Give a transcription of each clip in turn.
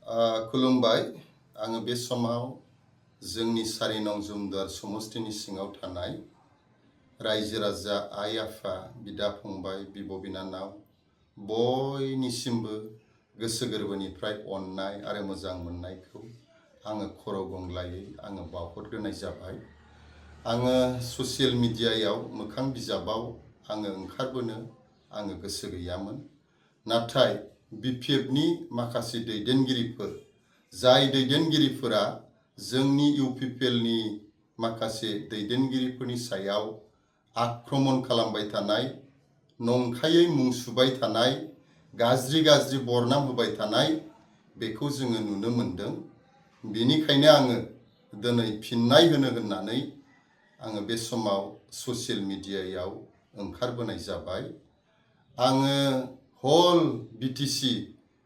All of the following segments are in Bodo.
खुलुमबाय आङो बे समाव जोंनि 4 नं जुमदुवार समस्तिनि सिङाव थानाय रायजो राजा आइ आफा बिदा फंबाय बिब' बिनानाव बयनिसिमबो गोसो गोरबोनिफ्राय अननाय आरो मोजां मोननायखौ आङो खर' गंग्लायै आङो बावहरग्रोनाय जाबाय। आङो ससियेल मिडियायाव मोखां बिजाबाव आङो ओंखारबोनो आङो गोसो गैयामोन। नाथाय बिपिएफनि माखासे दैदेनगिरिफोर जाय दैदेनगिरिफोरा जोंनि इउपिपिएलनि माखासे दैदेनगिरिफोरनि सायाव आक्रमण खालामबाय थानाय, नंखायै मुं सुबाय थानाय, गाज्रि बरनाम होबाय थानाय बेखौ जोङो नुनो मोनदों। बेनिखायनो आङो दिनै फिननाय होनो होननानै आङो बे समाव ससियेल मिडियायाव ओंखारबोनाय जाबाय। आङो हल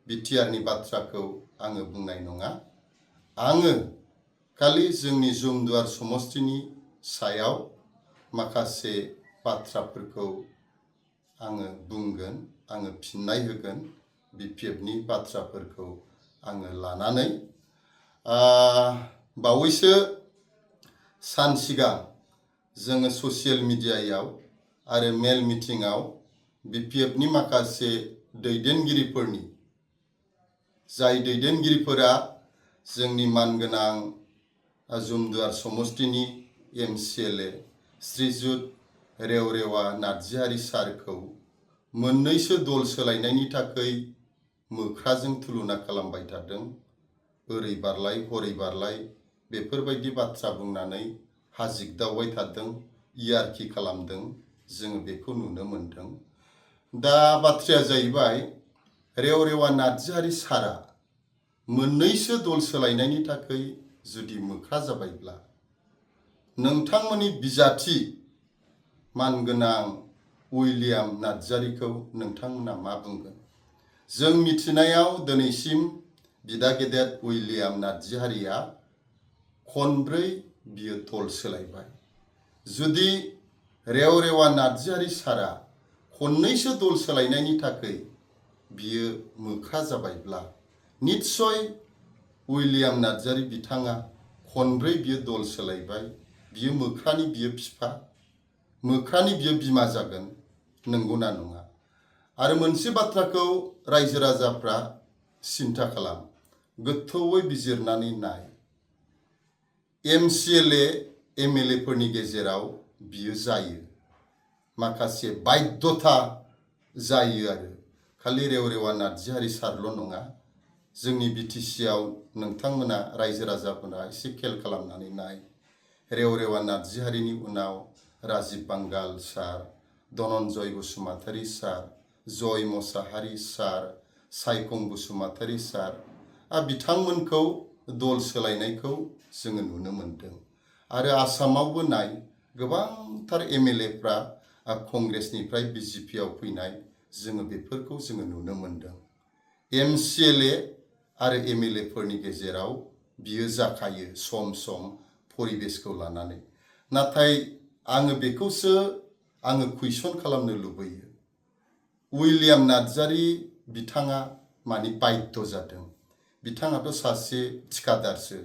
बिटिआरनि बाथ्राखौ आङो बुंनाय नङा। आङो खालि जोंनि जुमदुवार समस्तिनि सायाव माखासे बाथ्राफोरखौ आङो बुंगोन, आङो फिननाय होगोन बिपिएफनि बाथ्राफोरखौ आङो लानानै। बावैसो सान सिगां जोङो ससियेल मिडियायाव आरो मेल मिटिङाव बिपिएफनि माखासे दैदेनगिरिफोरनि जाय दैदेनगिरिफोरा जोंनि मानगोनां जुमदुवार समस्तिनि MCLA श्रीजुत रेवरेवा नार्जारी सारखौ मोननैसो दल सोलायनायनि थाखाय मोख्राजों थुलुना खालामबाय थादों। ओरै बारलाय हरै बारलाय बेफोरबायदि बाथ्रा बुंनानै हाजिगदावबाय थादों, इयारखि खालामदों, जोङो बेखौ नुनो मोनदों। दा बाथ्राया जाहैबाय रेवरेवा नार्जारी सारा मोननैसो दल सोलायनायनि थाखाय जुदि मोख्रा जाबायब्ला नोंथांमोननि बिजाथि मानगोनां उइलियाम नार्जारीखौ नोंथांमोना मा बुंगोन? जों मिथिनायाव दिनैसिम बिदा गेदेर उइलियाम नार्जारीया खनब्रै बियो दल सोलायबाय। जुदि रेवरेवा नार्जारी सारा खननैसो दल सोलायनायनि थाखाय बियो मोख्रा जाबायब्ला निस्सय उइलियाम नार्जारी बिथाङा खनब्रै बियो दल सोलायबाय, बियो मोख्रानि बियो बिफा, मोख्रानि बियो बिमा जागोन, नंगौना नङा? आरो मोनसे बाथ्राखौ रायजो राजाफ्रा सिन्था खालाम, गोथौयै बिजिरनानै नाय। MCLA MLA फोरनि गेजेराव बियो जायो, माखासे बाध्यता जायो आरो खालि रेवरेवा नार्जारी सारल' नङा। जोंनि बिटिसिआव नोंथांमोना रायजो राजाफोरा एसे खेल खालामनानै नाय। रेवरेवा नार्जारीनि उनाव राजीब बांगाल सार, धनन्जय बसुमतारी सार, जय मसाहारी सार, सायखं बसुमतारी सार बिथांमोनखौ दल सोलायनायखौ जोङो नुनो मोनदों। आरो आसामावबो नाय, गोबांथार MLAफ्रा कंग्रेसनिफ्राय BJPआव फैनाय जोङो बेफोरखौ जोङो नुनो मोनदों। MCLA आरो MLA फोरनि गेजेराव बियो जाखायो सम सम परिबेसखौ लानानै। नाथाय आङो बेखौसो आङो कुइसन खालामनो लुबैयो, उइलियाम नार्जारी बिथाङा मानि बाध्य जादों? बिथाङाथ' सासे थिखादारसो।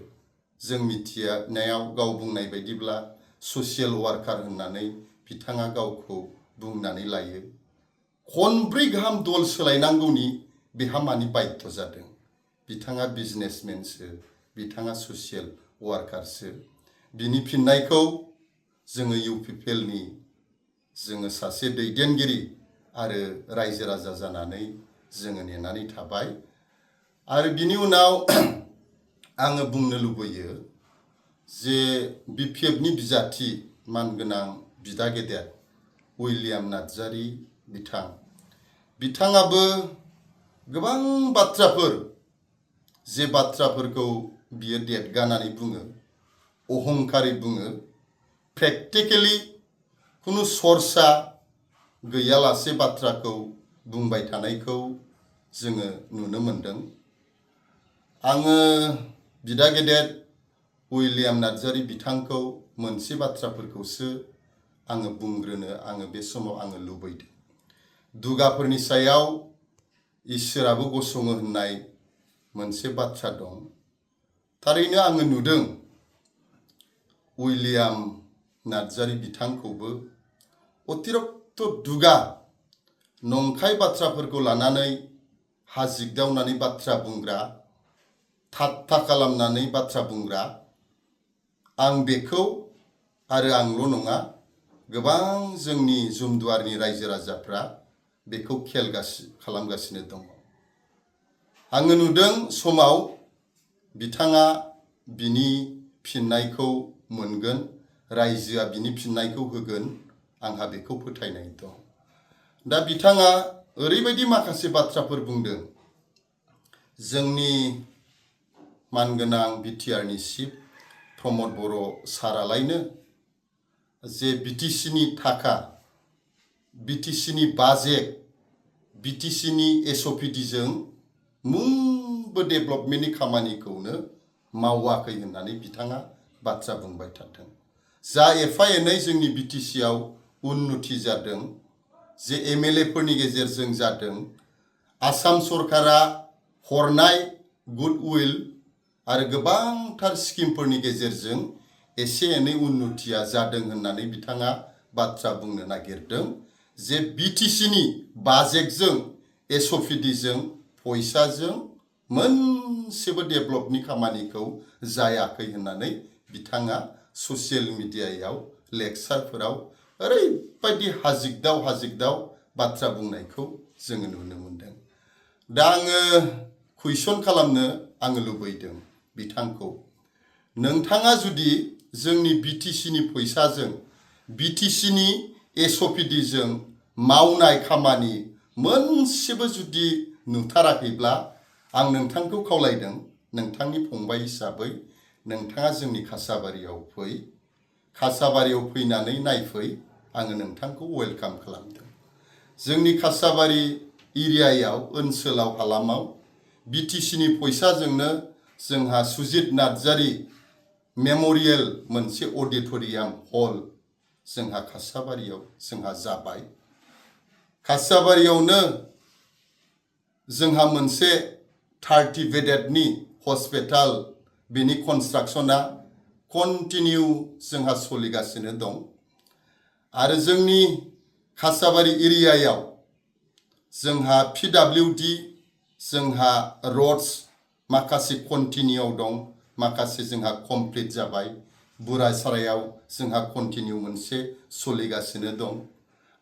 जों मिथिनायाव गाव बुंनाय बायदिब्ला ससियेल वार्कार होननानै बिथाङा गावखौ बुंनानै लायो। खनब्रै गाहाम दल सोलायनांगौनि बेहा मानि बाध्य जादों? बिथाङा बिजनेसमेनसो, बिथाङा ससियेल वार्कारसो। बिनि फिननायखौ जोङो इउपिपिएलनि जोङो सासे दैदेनगिरि आरो रायजो राजा जानानै जोङो नेनानै थाबाय। आरो बिनि उनाव आङो बुंनो लुबैयो जे बिपिएफनि बिजाथि मानगोनां बिदा गेदेर उइलियाम नार्जारी बिथाङाबो गोबां बाथ्राफोर, जे बाथ्राफोरखौ बियो देदगानानै बुङो, अहंकारै बुङो, प्रेक्टिकेलि खुनु सरसा गैयालासे बाथ्राखौ बुंबाय थानायखौ जोङो नुनो मोनदों। आङो बिदा गेदेर उइलियाम नार्जारी बिथांखौ मोनसे बाथ्राफोरखौसो आङो बुंग्रोनो आङो बे समाव आङो लुबैदों। दुगाफोरनि सायाव इसोराबो गसङो होननाय मोनसे बाथ्रा दं। थारैनो आङो नुदों उइलियाम नार्जारी बिथांखौबो अतिरक्त दुगा नंखाय बाथ्राफोरखौ लानानै हाजिगदावनानै बाथ्रा बुंग्रा, ठाट्टा खालामनानै बाथ्रा बुंग्रा। आं बेखौ आरो आंल' नङा, गोबां जोंनि जुमदुवारनि रायजो राजाफ्रा बेखौ खालामगासिनो दङ। आङो नुदों समाव बिथाङा बिनि फिननायखौ मोनगोन, रायजोआ बिनि फिननायखौ होगोन, आंहा बेखौ फोथायनाय दं। दा बिथाङा ओरैबायदि माखासे बाथ्राफोर बुंदों। जोंनि मानगोनां बिटिआरनि चिफ प्रमद बर' सारालायनो जे बिटिसिनि थाखा, बिटिसिनि बाजेट, बिटिसिनि एसअपिडिजों मुंबो डेभेलपमेन्टनि खामानिखौनो मावाखै होननानै बिथाङा बाथ्रा बुंबाय थादों। जा एफा एनै जोंनि बिटिसिआव उन्नति जादों, जे MLA फोरनि गेजेरजों जादों, आसाम सरकारा हरनाय गुडउइल आरो गोबांथार स्किमफोरनि गेजेरजों एसे एनै उन्नतिया जादों होननानै बिथाङा बाथ्रा बुंनो नागिरदों। जे बिटिसिनि बाजेटजों, एसअपिडिजों, फैसाजों मोनसेबो डेभेलपनि खामानिखौ जायाखै होननानै बिथाङा ससियेल मिडियायाव लेक्सारफोराव ओरैबायदि हाजिगदाव बाथ्रा बुंनायखौ जोङो नुनो मोनदों। दा आङो कुइसन खालामनो लुबैदों बिथांखौ, नोंथाङा जुदि जोंनि बिटिसिनि फैसाजों, बिटिसिनि एसअपिडिजों मावनाय खामानि मोनसेबो जुदि नुथाराखैब्ला आं नोंथांखौ खावलायदों, नोंथांनि फंबाय हिसाबै नोंथाङा जोंनि कासाबारियाव फै, कासाबारियाव फैनानै नायफै, आङो नोंथांखौ वेलकाम खालामदों। जोंनि कासाबारि एरियायाव, ओनसोलाव, हालामाव बिटिसिनि फैसाजोंनो जोंहा सुजित नार्जारी मेम'रियेल मोनसे अडिट'रियाम हल जोंहा कासाबारियाव जोंहा जाबाय। कासाबारियावनो जोंहा मोनसे 30 बेडेडनि हस्पिटाल, बेनि कनस्ट्राक्शना कन्टिनिउ जोंहा सोलिगासिनो दं। आरो जोंनि कासाबारि एरियायाव जोंहा PWD, जोंहा रड्स माखासे कन्टिनिउआव दं, माखासे जोंहा कमप्लिट जाबाय। बुरासारायाव जोंहा कन्टिनिउ मोनसे सोलिगासिनो दं।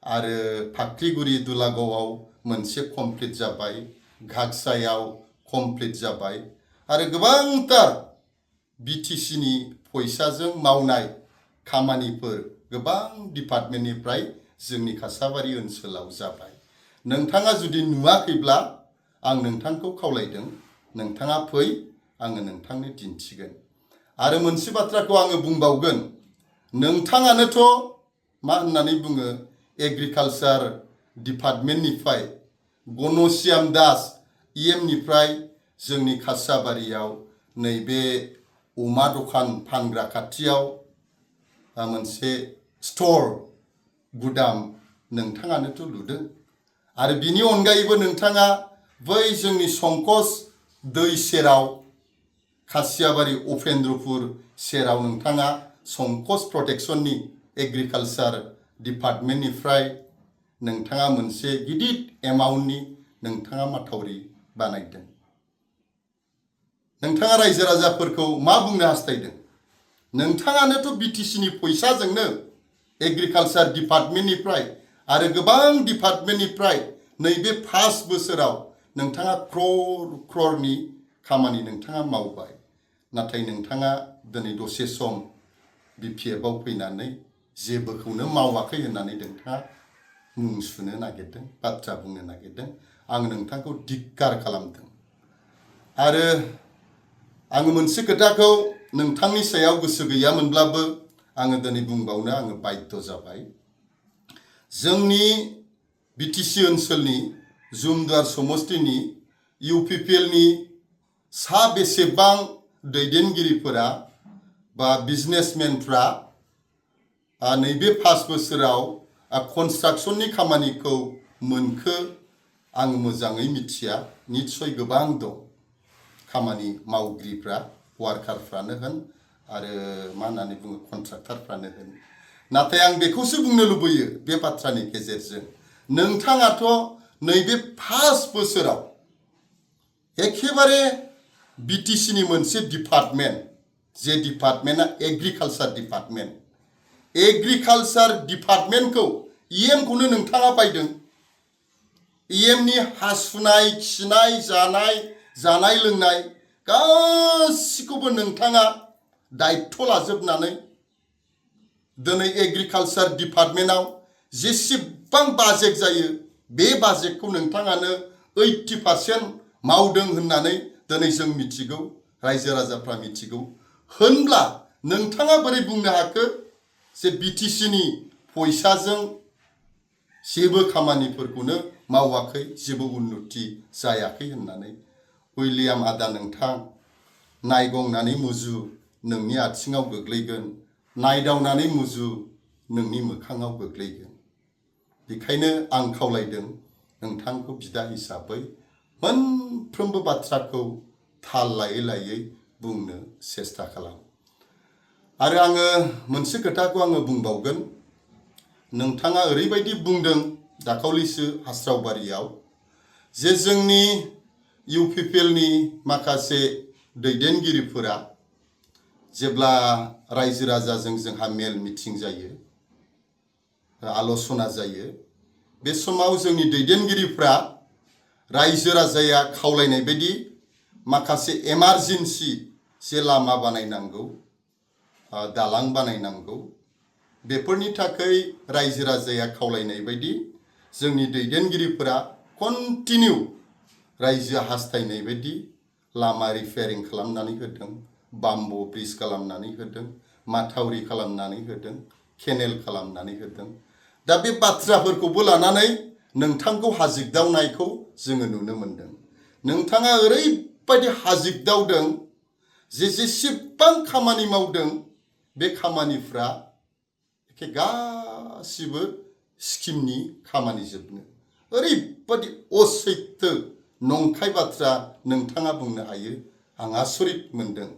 आरो फाख्रिगुरि दुलागावआव मोनसे कमप्लिट जाबाय, घागसायाव कमप्लिट जाबाय। आरो गोबांथार बिटिसिनि फैसाजों मावनाय खामानिफोर गोबां डिपार्टमेन्टनिफ्राय जोंनि कासाबारि ओनसोलाव जाबाय। नोंथाङा जुदि नुवाखैब्ला आं नोंथांखौ खावलायदों, नोंथाङा फै, आङो नोंथांनो दिन्थिगोन। आरो मोनसे बाथ्राखौ आङो बुंबावगोन, नोंथाङानोथ' मा होननानै बुङो, एग्रिकालचार डिपार्टमेन्टनिफ्राय गणश्याम दास EMनिफ्राय जोंनि कासाबारियाव नैबे अमा दखान फानग्रा खाथियाव मोनसे स्ट'र, गुदाम नोंथाङानोथ' लुदों। आरो बिनि अनगायैबो नोंथाङा बै जोंनि संकस दै सेराव, खासियाबारि उपेन्द्रपुर सेराव नोंथाङा संकस प्रटेक्शननि एग्रिकालचार डिपार्टमेन्टनिफ्राय नोंथाङा मोनसे गिदिर एमाउन्टनि नोंथाङा माथावरि बानायदों। नोंथाङा रायजो राजाफोरखौ मा बुंनो हास्थायदों? नोंथाङानोथ' बिटिसिनि फैसाजोंनो एग्रिकालचार डिपार्टमेन्टनिफ्राय आरो गोबां डिपार्टमेन्टनिफ्राय नैबे 5 बोसोराव नोंथाङा क्र'रनि खामानि नोंथाङा मावबाय। नाथाय नोंथाङा दिनै दसे सम BPFआव फैनानै जेबोखौनो मावाखै होननानै नोंथाङा मुं सुनो नागिरदों, बाथ्रा बुंनो नागिरदों। आं नोंथांखौ धिक्कार खालामदों। आरो आङो मोनसे खोथाखौ नोंथांनि सायाव गोसो गैयामोनब्लाबो आङो दिनै बुंबावनो बाध्य जाबाय। जोंनि बिटिसि ओनसोलनि जुमदुवार समस्तिनि UPPLनि बेसेबां दैदेनगिरिफोरा बा बिजनेसमेनफ्रा नैबे 5 बोसोराव कनस्ट्राक्शननि खामानिखौ मोनखो आं मोजाङै मिथिया, निस्सय गोबां दं। खामानि मावगिरिफ्रा वार्कारफ्रानो होन आरो मा होननानै बुङो कन्ट्राक्टरफ्रानो होन नाथाय आं बेखौसो बुंनो लुबैयो बे बाथ्रानि गेजेरजों नोंथाङाथ' नैबे 5 बोसोराव एखेबारे बिटिसिनि मोनसे डिपार्टमेन्ट जे डिपार्टमेन्टआ एग्रिकालचार डिपार्टमेन्टखौ इएमखौनो नोंथाङा बायदों इएमनि हासुनाय खिनाय जानाय लोंनाय गासिखौबो नोंथाङा दायित्व लाजोबनानै दिनै एग्रिकालचार डिपार्टमेन्टआव जेसेबां बाजेट जायो बे बाजेटखौ नोंथाङानो 80% मावदों होननानै दिनै जों मिथिगौ रायजो राजाफ्रा मिथिगौ होनब्ला नोंथाङा बोरै बुंनो हाखो जे बिटिसिनि फैसाजों जेबो खामानिफोरखौनो मावाखै जेबो उन्नति जायाखै होननानै उइलियाम आदा नोंथां नायगंनानै मुजु नोंनि आथिङाव गोग्लैगोन नायदावनानै मुजु नोंनि मोखाङाव गोग्लैगोन बेखायनो आं खावलायदों नोंथांखौ बिदा हिसाबै मोनफ्रोमबो बाथ्राखौ थाल लायै बुंनो सेस्था खालाम आरो आङो मोनसे खोथाखौ आङो बुंबावगोन नोंथाङा ओरैबायदि बुंदों दाखालिसो हास्रावबारियाव जे जोंनि इउपिपिएलनि माखासे दैदेनगिरिफोरा जेब्ला रायजो राजाजों जोंहा मेल मिटिं जायो आल'सना जायो बे समाव जोंनि दैदेनगिरिफ्रा रायजो राजाया खावलायनाय बायदि माखासे एमारजेन्सि जे लामा बानायनांगौ दालां बानायनांगौ बेफोरनि थाखाय रायजो राजाया खावलायनाय बायदि जोंनि दैदेनगिरिफोरा कन्टिनिउ रायजो हास्थायनाय बायदि लामा रिपेयारिं खालामनानै होदों बाम्बु ब्रिज खालामनानै होदों माथावरि खालामनानै होदों केनेल खालामनानै होदों दा बे बाथ्राफोरखौबो लानानै नोंथांखौ हाजिरदावनायखौ जोङो नुनो मोनदों नोंथाङा ओरैबायदि हाजिरदावदों जे जेसेबां खामानि मावदों बे खामानिफ्रा एखे गासिबो स्किमनि खामानि जोबनो ओरैबायदि असैथो नंखाय बाथ्रा नोंथाङा बुंनो हायो आं आसरित मोनदों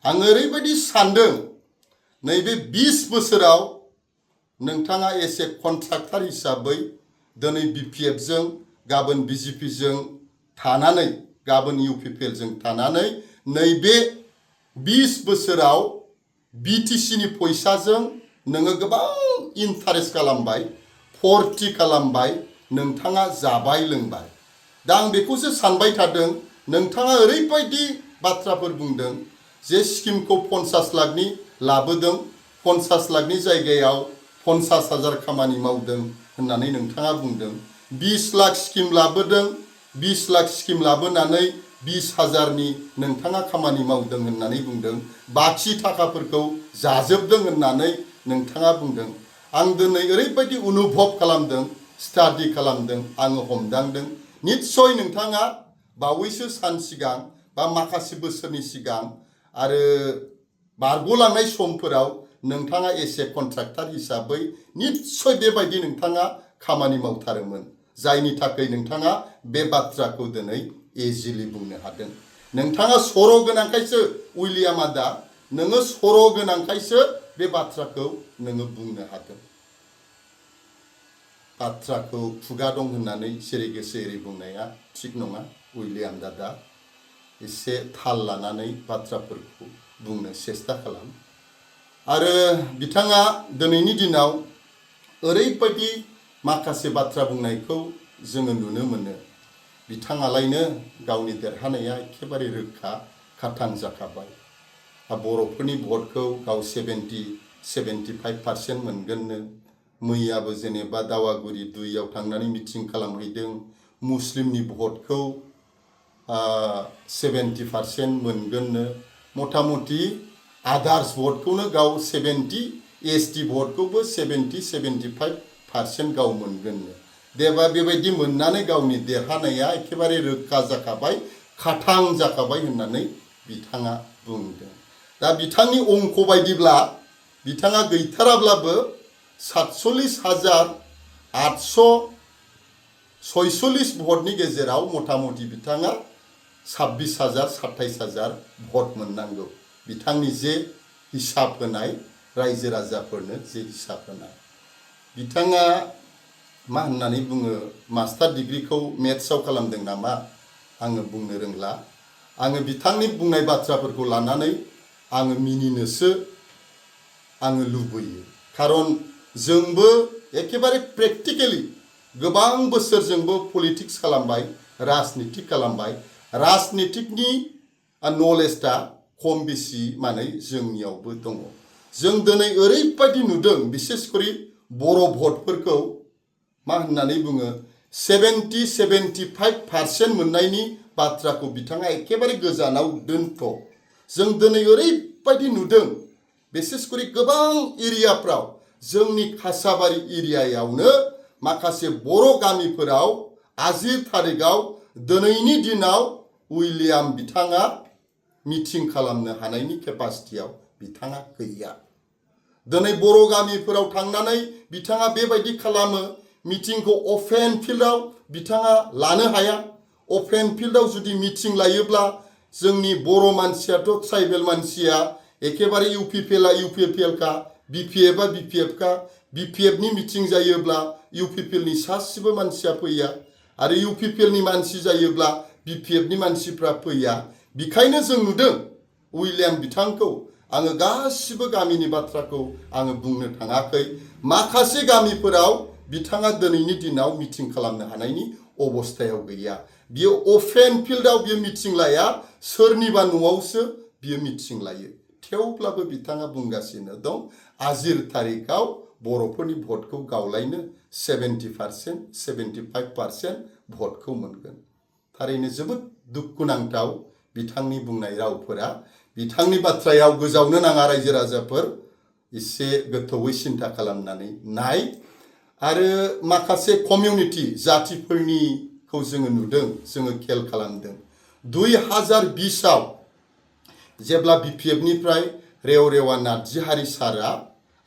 आं ओरैबायदि सानदों नैबे 20 बोसोराव नोंथाङा एसे कन्ट्राक्टर हिसाबै दिनै बिपिएफजों गाबोन बिजेपिजों थानानै गाबोन इउपिपिएलजों थानानै नैबे 20 बोसोराव बिटिसिनि फैसाजों नोङो गोबां इन्टारेस्ट खालामबाय फर्ति खालामबाय नोंथाङा जाबाय लोंबाय दा आं बेखौसो सानबाय थादों नोंथाङा ओरैबायदि बाथ्राफोर बुंदों जे स्किमखौ 50 लाखनि लाबोदों 50 लाखनि जायगायाव 50,000 खामानि मावदों होननानै नोंथाङा बुंदों 20 लाख स्किम लाबोदों 20 लाख स्किम लाबोनानै 20,000नि नोंथाङा खामानि मावदों होननानै बुंदों बाखि थाखाफोरखौ जाजोबदों होननानै नोंथाङा बुंदों आं दिनै ओरैबायदि अनुभब खालामदों स्टाडि खालामदों आङो हमदांदों निस्सय नोंथाङा बावैसो सान सिगां बा माखासे बोसोरनि सिगां आरो बारग'लांनाय समफोराव नोंथाङा एसे कन्ट्राक्टर हिसाबै निस्सय बेबायदि नोंथाङा खामानि मावथारोमोन जायनि थाखाय नोंथाङा बे बाथ्राखौ दिनै इजिलि बुंनो हादों नोंथाङा सर' गोनांखायसो उइलियाम आदा नोङो सर' गोनांखायसो बे बाथ्राखौ नोङो बुंनो हादों बाथ्राखौ खुगा दं होननानै जेरै गोसो एरै बुंनाया थिग नङा उइलियाम दादा एसे थाल लानानै बाथ्राफोरखौ बुंनो सेस्था खालाम आरो बिथाङा दिनैनि दिनाव ओरैबायदि माखासे बाथ्रा बुंनायखौ जोङो नुनो मोनो बिथाङालायनो गावनि देरहानाया एखेबारे रोखा खाथां जाखाबाय बर'फोरनि भटखौ गाव 70-75% मोनगोननो मैयाबो जेनेबा दावागुरि 2आव थांनानै मिटिं खालामहैदों मुस्लिमनि भटखौ 70% मोनगोननो मथा मथि आदार्स भटखौनो गाव 70 एसटि भटखौबो 70-75% गाव मोनगोननो देबा बेबायदि मोननानै गावनि देरहानाया एखेबारे रोखा जाखाबाय खाथां जाखाबाय होननानै बिथाङा बुंदों दा बिथांनि अंक बायदिब्ला बिथाङा गैथाराब्लाबो 47,846 भटनि गेजेराव मथा मथि बिथाङा 26,000 27,000 भट मोननांगौ बिथांनि जे हिसाब होनाय रायजो राजाफोरनो जे हिसाब होनाय बिथाङा मा होननानै बुङो मास्टार डिग्रीखौ मेथ्सआव खालामदों नामा आङो बुंनो रोंला आङो बिथांनि बुंनाय बाथ्राफोरखौ लानानै आङो मिनिनोसो आङो लुबैयो खारन जोंबो एखेबारे प्रेक्टिकेलि गोबां बोसोर जोंबो पलिटिक्स खालामबाय राजनितिक खालामबाय राजनितिकनि नलेजआ खम बेसि माने जोंनियावबो दङ जों दिनै ओरैबायदि नुदों बिसेसकरि बर' भटफोरखौ मा होननानै बुङो 70-75% मोननायनि बाथ्राखौ बिथाङा एखेबारे गोजानाव दोनथ' जों दिनै ओरैबायदि नुदों बिसेसकरि गोबां एरियाफ्राव जोंनि खासाबारि एरियायावनो माखासे बर' गामिफोराव आजिर थारिखआव दिनैनि दिनाव उइलियाम बिथाङा मिटिं खालामनो हानायनि केपासिटियाव बिथाङा गैया दिनै बर' गामिफोराव थांनानै बिथाङा बेबायदि खालामो मिटिंखौ अपेन फिल्डआव बिथाङा लानो हाया अपेन फिल्डआव जुदि मिटिं लायोब्ला जोंनि बर' मानसियाथ' ट्राइबेल मानसिया एखेबारे इउपिपिएलआ इउपिपिएलखा बिपिएफआ बिपिएफखा बिपिएफनि मिटिं जायोब्ला इउपिपिएलनि सासेबो मानसिया फैया आरो इउपिपिएलनि मानसि जायोब्ला बिपिएफनि मानसिफ्रा फैया बेखायनो जों नुदों उइलियाम बिथांखौ आङो गासिबो गामिनि बाथ्राखौ आङो बुंनो थाङाखै माखासे गामिफोराव बिथाङा दिनैनि दिनाव मिटिं खालामनो हानायनि अबस्थायाव गैया बियो अपेन फिल्डआव बियो मिटिं लाया सोरनिबा न'आवसो बियो मिटिं लायो थेवब्लाबो बिथाङा बुंगासिनो दं आजिर थारिखआव बर'फोरनि भटखौ गावलायनो 70% 75% भटखौ मोनगोन थारैनो जोबोद दुखुनांथाव बिथांनि बुंनाय रावफोरा बिथांनि बाथ्रायाव गोजावनो नाङा रायजो राजाफोर एसे गोथौवै सिन्था खालामनानै नाय आरो माखासे कमिउनिटि जातिफोरनिखौ जोङो नुदों जोङो खेल खालामदों 2020आव जेब्ला बिपिएफनिफ्राय रेवरेवा नार्जिहारि सारा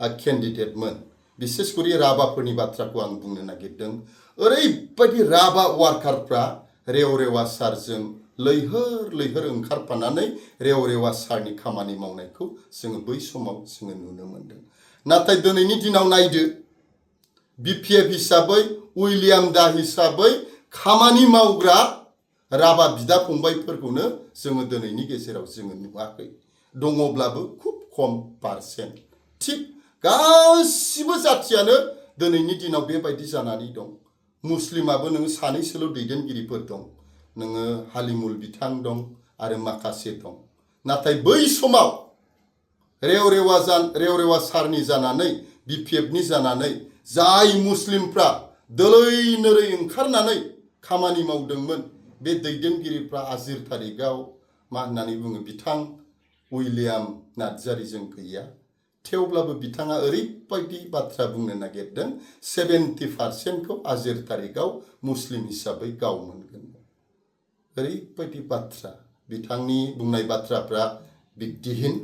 केन्डिडेटमोन बिसेसकरि राभाफोरनि बाथ्राखौ आं बुंनो नागिरदों ओरैबायदि राभा वार्कारफ्रा रेवरेवा सारजों लैहोर लैहोर ओंखारफानानै रेवरेवा सारनि खामानि मावनायखौ जोङो बै समाव जोङो नुनो मोनदों नाथाय दिनैनि दिनाव नायदो बिपिएफ हिसाबै उइलियाम दा हिसाबै खामानि मावग्रा राभा बिदा फंबायफोरखौनो जोङो दिनैनि गेजेराव जोङो नुवाखै दङब्लाबो खुब खम पारसेन्ट थिग गासिबो जातियानो दिनैनि दिनाव बेबायदि जानानै दं मुस्लिमाबो नोङो सानैसोल' दैदेनगिरिफोर दं नोङो हालिमुल बिथां दं आरो माखासे दं नाथाय बै समाव रेवरेवा सारनि जानानै बिपिएफनि जानानै जाय मुस्लिमफ्रा दोलै नोरै ओंखारनानै खामानि मावदोंमोन बे दैदेनगिरिफ्रा आजिर थारिखआव मा होननानै बुङो बिथां उइलियाम नार्जारिजों गैया थेवब्लाबो बिथाङा ओरैबायदि बाथ्रा बुंनो नागिरदों 70%खौ आजिर थारिखआव मुस्लिम हिसाबै गाव मोनगोन ओरैबायदि बाथ्रा बिथांनि बुंनाय बाथ्राफ्रा बिक्तिहीन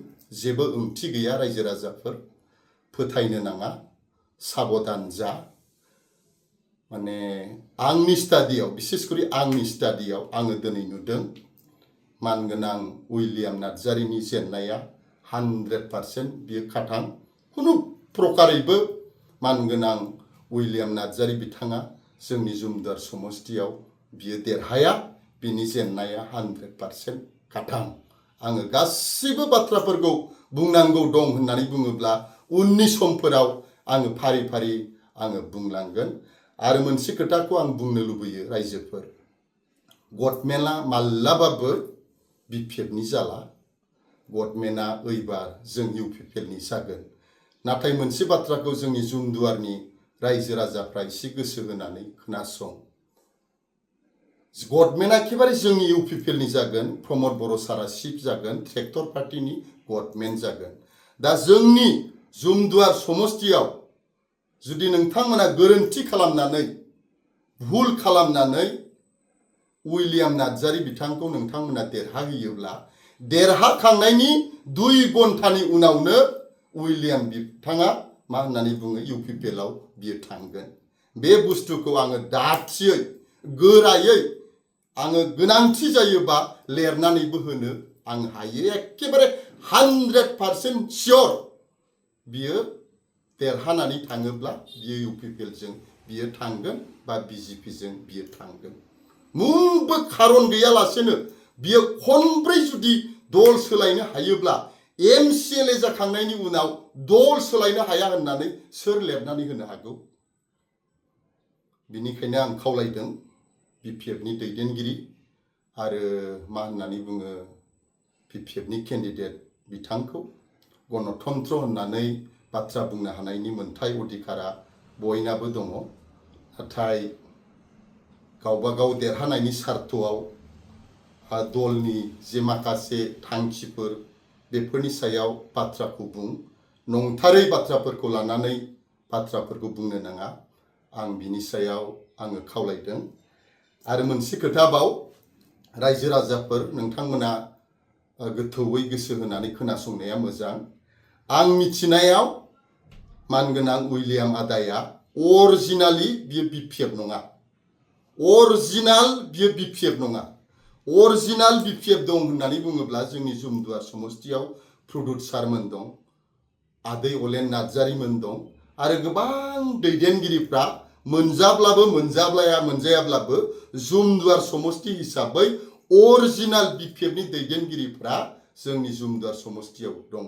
जेबो ओंथि गैया रायजो राजाफोर फोथायनो नाङा साबधान जा माने आंनि स्टाडियाव बिसेसकरि आंनि स्टाडियाव आङो दिनै नुदों मानगोनां उइलियाम नार्जारिनि जेननाया 100% बियो खाथां खुनु प्रकारैबो मानगोनां उइलियाम नार्जारि बिथाङा जोंनि जुमदार समस्तियाव बियो देरहाया बिनि जेननाया 100% खाथां आङो गासिबो बाथ्राफोरखौ बुंनांगौ दं होननानै बुङोब्ला उननि समफोराव आङो फारि फारि आङो बुंलांगोन आरो मोनसे खोथाखौ आं बुंनो लुबैयो रायजोफोर गभर्नमेन्टआ माब्लाबाबो बिपिएफनि जाला गभर्नमेन्टआ ओइबार जों इउपिपिएलनि जागोन नाथाय मोनसे बाथ्राखौ जोंनि जुमदुवारनि रायजो राजाफ्रा एसे गोसो होनानै खोनासं गभर्नमेन्टआ एखेबारे जोंनि इउपिपिएलनि जागोन प्रमद बर' सारा चिफ जागोन ट्रेक्टर पार्टिनि गभर्नमेन्ट जागोन दा जोंनि जुमदुवार समस्तियाव जुदि नोंथांमोना गोरोन्थि खालामनानै भुल खालामनानै उइलियाम नार्जारि बिथांखौ नोंथांमोना देरहाहोयोब्ला देरहाखांनायनि 2 घन्टानि उनावनो उइलियाम बिथाङा मा होननानै बुङो इउपिपिएलआव बियो थांगोन बे बुस्थुखौ आङो दाथियै गोरायै आङो गोनांथि जायोबा लिरनानैबो होनो आं हायो एकेबारे 100% सियर बियो देरहानानै थाङोब्ला बियो UPPL जों बियो थांगोन बा BJP जों बियो थांगोन मुंबो खारन गैयालासेनो बियो खनब्रै जुदि दल सोलायनो हायोब्ला MCLA जाखांनायनि उनाव दल सोलायनो हाया होननानै सोर लिरनानै होनो हागौ बिनिखायनो आं खावलायदों BPF नि दैदेनगिरि आरो मा होननानै बुङो BPF नि केन्डिडेट बिथांखौ गणतन्त्र होननानै बाथ्रा बुंनो हानायनि मोनथाय अधिकारा बयनाबो दङ नाथाय गावबा गाव देरहानायनि सार्थआव दलनि जे माखासे थांखिफोर बेफोरनि सायाव बाथ्राखौ बुं नंथारै बाथ्राफोरखौ लानानै बाथ्राफोरखौ बुंनो नाङा आं बिनि सायाव आङो खावलायदों आरो मोनसे खोथाबाव रायजो राजाफोर नोंथांमोना गोथौयै गोसो होनानै खोनासंनाया मोजां आं मिथिनायाव मानगोनां उइलियाम आदाया अरिजिनाली बियो BPF नङा अरिजिनाल बियो BPF नङा अरिजिनाल BPF दं होननानै बुङोब्ला जोंनि जुमदुवार समस्तियाव प्रदुत सारमोन दं आदै अलेन नार्जारीमोन दं आरो गोबां दैदेनगिरिफ्रा मोनजायाब्लाबो जुमदुवार समस्ति हिसाबै अरिजिनाल BPF नि दैदेनगिरिफ्रा जोंनि जुमदुवार समस्तियाव दङ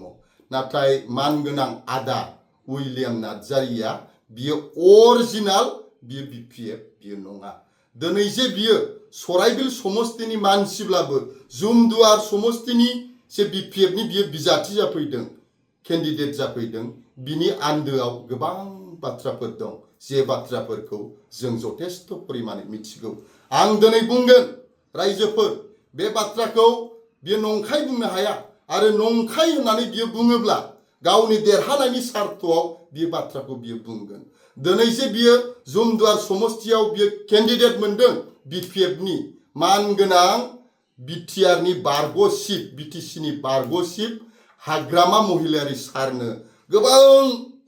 नाथाय मानगोनां आदा उइलियाम नार्जारीया बियो अरिजिनाल बियो BPF बियो नङा दिनै जे बियो सराइबिल समस्तिनि मानसिब्लाबो जुमदुवार समस्तिनि जे BPF नि बियो बिजाथि जाफैदों केन्डिडेट जाफैदों बिनि आन्दोआव गोबां बाथ्राफोर दं जे बाथ्राफोरखौ जों जथेस्थ परिमाणे मिथिगौ आं दिनै बुंगोन रायजोफोर बे बाथ्राखौ बियो नंखाय बुंनो हाया आरो नंखाय होननानै बियो बुङोब्ला गावनि देरहानायनि सार्थआव बियो बाथ्राखौ बियो बुंगोन दिनै जे बियो जुमदुवार समस्तियाव बियो केन्डिडेट मोनदों BPF नि मानगोनां BTR नि बारग' सिट BTC नि बारग' सिट हाग्रामा महिलारि सारनो गोबां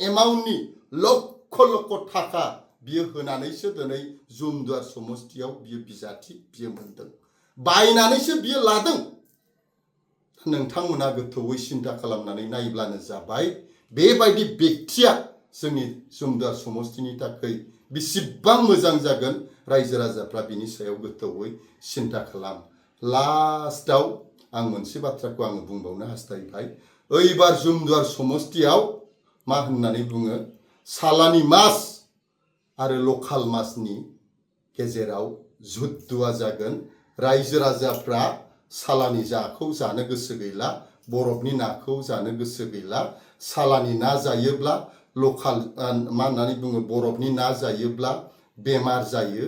एमाउन्टनि लक्ष लक्ष थाखा बियो होनानैसो दिनै जुमदुवार समस्तियाव बियो बिजाथि बियो मोनदों बायनानैसो बियो लादों नोंथांमोना गोथौयै सिन्था खालामनानै नायब्लानो जाबाय बेबायदि व्यक्तिया जोंनि जुमदुवार समस्तिनि थाखाय बेसेबां मोजां जागोन रायजो राजाफ्रा बिनि सायाव गोथौयै सिन्था खालाम लास्टआव आं मोनसे बाथ्राखौ आङो बुंबावनो हास्थायबाय ओइबार जुमदुवार समस्तियाव मा होननानै बुङो सालानि मास आरो लकाल मासनि गेजेराव जुद्धुआ जागोन रायजो राजाफ्रा सालानि जाखौ जानो गोसो गैला बरफनि नाखौ जानो गोसो गैला सालानि ना जायोब्ला लकाल मा होननानै बुङो बरफनि ना जायोब्ला बेमार जायो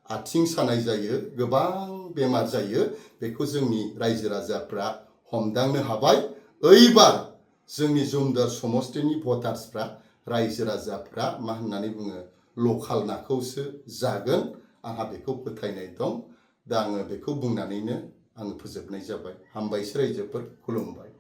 आथिं सानाय जायो गोबां बेमार जायो बेखौ जोंनि रायजो राजाफ्रा हमदांनो हाबाय ओइबार जोंनि जुमदुवार समस्तिनि भटार्सफ्रा रायजो राजाफ्रा मा होननानै बुङो लकाल नाखौसो जागोन आंहा बेखौ फोथायनाय दं दा आङो बेखौ बुंनानैनो आङो फोजोबनाय जाबाय हामबायसै रायजोफोर खुलुमबाय